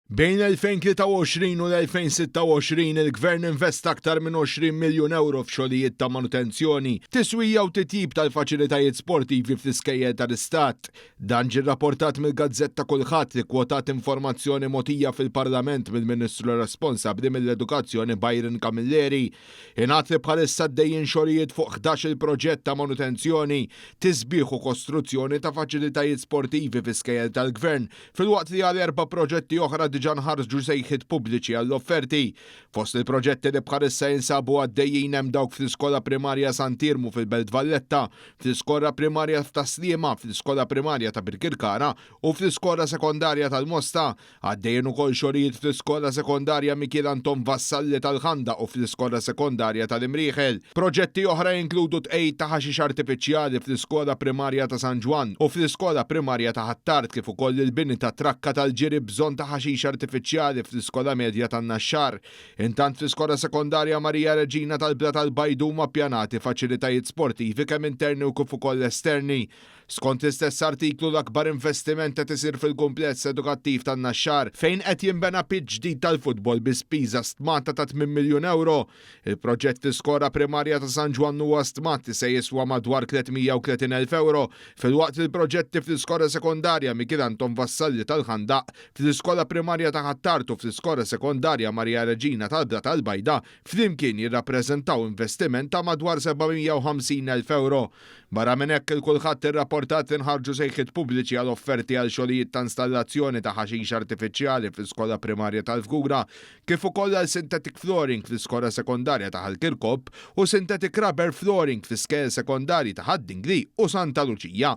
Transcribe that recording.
Bejn l-2023 u l-2026 il-Gvern investa aktar minn 20 miljun ewro f'xogħlijiet ta' manutenzjoni, tiswija u titjib tal-faċilitajiet sportivi fl-iskejjel tal-Istat. Dan ġie rrapportat mill-gazzetta Kullħadd li kkwotat informazzjoni mogħtija fil-Parlament mill-Ministru responsabbli mill-Edukazzjoni Byron Camilleri. Ingħad li bħalissa għaddejjin xogħlijiet fuq 11-il proġett ta' manutenzjoni, tisbiħ u kostruzzjoni ta' faċilitajiet sportivi fi skejjel tal-Gvern filwaqt li għal erba' proġetti oħra diġà nħarġu sejħiet pubbliċi għall-offerti. Fost il-proġetti li bħalissa jinsabu għaddejjin hemm dawk fl-Iskola Primarja Sant'Iermu fil-Belt Valletta, fl-Iskola Primarja f'Tas-Sliema, fl-Iskola Primarja ta' Birkirkara u fl-Iskola Sekondarja tal-Mosta. Għaddejjin ukoll xogħlijiet fl-Iskola Sekondarja Mikiel Anton Vassalli tal-Ħandaq u fl-Iskola Sekondarja tal-Imrieħel. Proġetti oħra jinkludu tqegħid ta' ħaxix artifiċjali fl-Iskola Primarja ta' San Ġwann u fl-Iskola Primarja ta' Ħ'Attard kif ukoll il-bini ta' trakka tal-ġiri b'bżonn ta' ħaxix artifiċjali fl-Iskola Medja tan-Naxxar. Intant fl-Iskola Sekondarja Marija Reġina tal-Blat tal-Bajd huma ppjanati faċilitajiet sportivi kemm interni u kif ukoll esterni. Skont l-istess artiklu l-akbar investiment qed isir fil-kumpless edukattiv tan-Naxxar fejn qed jinbena pitch ġdid tal-futbol bi spiża stmata ta' tmien miljun ewro. Il-proġett fl-Iskola Primarja ta' San Ġwann huwa stmat li se jiswa madwar 330,000 ewro, filwaqt li l-proġetti fl-Iskola Sekondarja Mikiel Anton Vassalli tal-Ħandaq, fl-Iskola Primarja ta' Ħ'Attard u fl-Iskola Sekondarja Marija Reġina tal-Blata l-Bajda flimkien jirrappreżentaw investiment ta' madwar 750,000 ewro. Barra minn hekk, il-Kulħadd irrapportat li nħarġu sejħiet pubbliċi għal offerti għal xogħlijiet ta' installazzjoni ta' ħaxix artifiċjali fl-Iskola Primarja tal-Fgura, kif ukoll għal synthetic flooring fl-Iskola Sekondarja ta' Ħal Kirkop u synthetic rubber flooring fl-iskejjel sekondarji ta' Ħad-Dingli u Santa Luċija.